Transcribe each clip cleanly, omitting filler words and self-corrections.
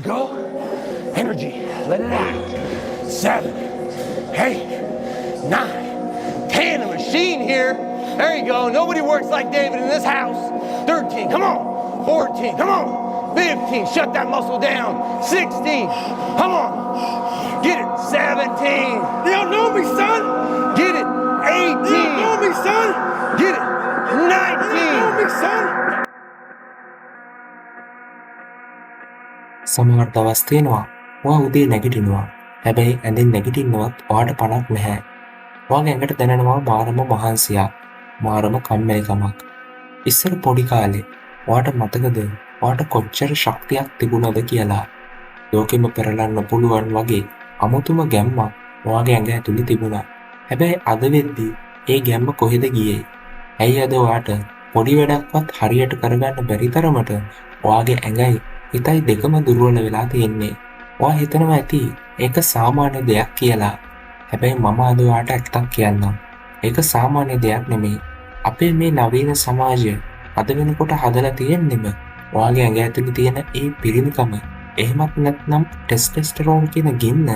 Go. Energy. Let it out. 7, 8, 9, 10. A machine here. There you go. Nobody works like David in this house. 13. Come on. 14. Come on. 15. Shut that muscle down. 16. Come on. Get it. 17. They don't know me, son. Get it. 18. They don't know me, son. Get it. They don't know 19. me, son. සමහර දවස් තියෙනවා ඔයා උදේ නැගිටිනවා. හැබැයි ඇඳෙන් නැගිටින්නවත් ඔයාට පණක් නැහැ. ඔයාගේ ඇඟට දැනෙනවා මාරම මහන්සියක්, මාරම කම්මැලිකමක්. ඉස්සර පොඩි කාලේ ඔයාට මතකද ඔයාට කොච්චර ශක්තියක් තිබුණද කියලා? ලෝකෙම පෙරලන්න පුළුවන් වගේ අමුතුම ගැම්මක් ඔයාගේ ඇඟ ඇතුලේ තිබුණා. හැබැයි අද වෙද්දි ඒ ගැම්ම කොහෙද ගියේ? ඇයි අද ඔයාට පොඩි වැඩක්වත් හරියට කරගන්න බැරි තරමට ඔයාගේ ඇඟයි හිතයි දෙකම දුර්වල වෙලා තියෙන්නේ? ඔයා හිතනවා ඇති ඒක සාමාන්‍ය දෙයක් කියලා. හැබැයි මම අද ඔයාට ඇත්තක් කියන්නම්. ඒක සාමාන්‍ය දෙයක් නෙමෙයි. අපේ මේ නවීන සමාජය අද වෙනකොට හදලා තියෙන්නෙම ඔයාගේ ඇඟ ඇතුලේ තියෙන ඒ පිරිමිකම, එහෙමත් නැත්නම් ටෙස්ටොස්ටෙරෝන් කියන ගින්න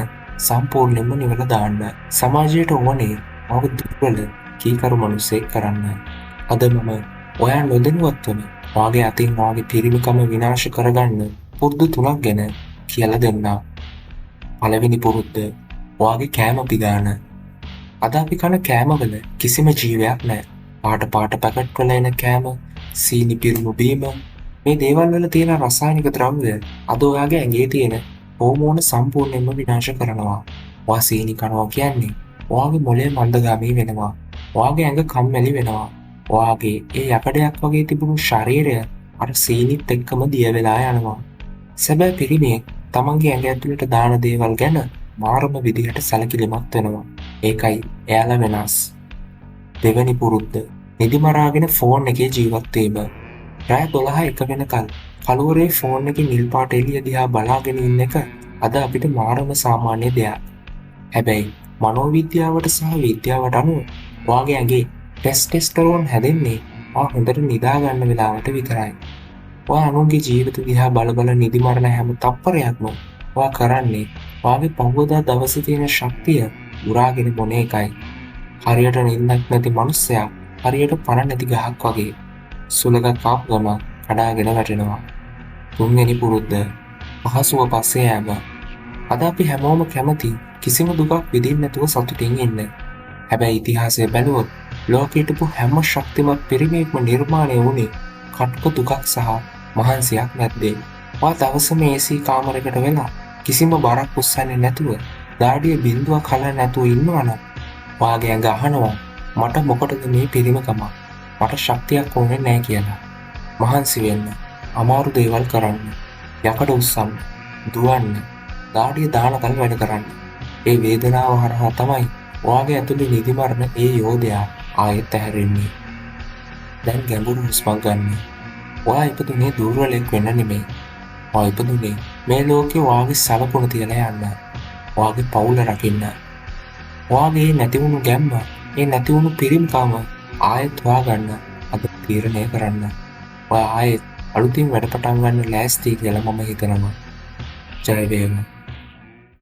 සම්පූර්ණයෙන්ම නිවලා දාන්න. සමාජයට ඕනේ ඔයාව දුර්වල කීකරු මනුස්සයෙක් කරන්න. අද මම ඔයා නොදැනුවත්වම ඔයාගේ අතින් ඔයාගේ පිරිමිකම විනාශ කරගන්න පුරුදු තුනක් ගැන කියලා දෙන්නම්. පළවෙනි පුරුද්ද, ඔයාගේ කෑම පිගාන. අද අපි කන කෑමවල කිසිම ජීවයක් නැහැ. පාට පාට පැකට් වල එන කෑම, සීනි පිරුණු බීම, මේ දේවල් වල තියෙන රසායනික ද්‍රව්‍ය අද ඔයාගේ ඇඟේ තියෙන හෝමෝන සම්පූර්ණයෙන්ම විනාශ කරනවා. ඔයා සීනි කනවා කියන්නේ ඔයාගේ මොළය මන්දගාමී වෙනවා. ඔයාගේ ඇඟ කම්මැලි වෙනවා. ඔයාගේ ඒ යකඩයක් වගේ තිබුණු ශරීරය අර සීනිත් එක්කම දිය වෙලා යනවා. සැබෑ පිරිමියෙක් තමන්ගේ ඇඟ ඇතුළට දාන දේවල් ගැන මාරම විදිහට සැලකිලිමත් වෙනවා. ඒකයි එයාලා වෙනස්. දෙවැනි පුරුද්ද, නිදි මරාගෙන ෆෝන් එකේ ජීවත් වීම. රෑ 12 එක වෙනකල් කළුවරේ ෆෝන් එකේ නිල් පාට එළිය දිහා බලාගෙන ඉන්න එක අද අපිට මාරම සාමාන්‍ය දෙයක්. හැබැයි මනෝවිද්‍යාවට සහ විද්‍යාවට අනුව ඔයාගේ ඇඟේ ටෙස්ටොස්ටෙරෝන් හැදෙන්නේ ඔයා හොඳට නිදා ගන්න වෙලාවට විතරයි. ඔයා අනුන්ගේ ජීවිත දිහා බල බල නිදි මරන හැම තප්පරයක්ම ඔයා කරන්නේ ඔයාගේ පහුවදා දවසේ තියෙන ශක්තිය උරාගෙන බොන එකයි. හරියට නින්දක් නැති මනුස්සයා හරියට පණ නැති ගහක් වගේ සුළඟක් ආපු ගමන් කඩාගෙන වැටෙනවා. තුන්වෙනි පුරුද්ද, පහසුව පස්සේ යෑම. අද අපි හැමෝම කැමති කිසිම දුකක් විඳින්න නැතුව සතුටින් ඉන්න. හැබැයි ඉතිහාසය බැලුවොත් ලෝකෙ හිටපු හැම ශක්තිමත් පිරිමියෙක්ම නිර්මාණය වුණේ කටුක දුකක් සහ මහන්සියක් මැද්දේ. ඔයා දවසම AC කාමරයකට වෙලා කිසිම බරක් උස්සන්නේ නැතුව, දාඩිය බින්දුවක් හලන්නේ නැතුව ඉන්නවා නම් ඔයාගේ ඇඟ අහනවා මට මොකටද මේ පිරිමකම, මට ශක්තියක් ඕනේ නෑ කියලා. මහන්සි වෙන්න, අමාරු දේවල් කරන්න, යකඩ උස්සන්න, දුවන්න, දාඩිය දානකල් වැඩ කරන්න. ඒ වේදනාව හරහා තමයි ඔයාගේ ඇතුලේ නිදි මරන ඒ යෝධයා ආයෙත් ඇහැරෙන්නේ. දැන් ගැඹුරු හුස්මක් ගන්න. ඔයා ඉපදුනේ දුර්වලෙක් වෙන්න නෙමෙයි. ඔයා ඉපදුනේ මේ ලෝකේ ඔයාගේ සලකුණ තියලා යන්න. ඔයාගේ පවුල රකින්න. ඔයාගේ ඒ නැතිවුණු ගැම්ම, ඒ නැතිවුණු පිරිමිකම ආයෙත් හොයාගන්න අද තීරණය කරන්න. ඔයා ආයෙත් අලුතින් වැඩ පටන් ගන්න ලෑස්ති කියලා මම හිතනවා. ජය වේවා.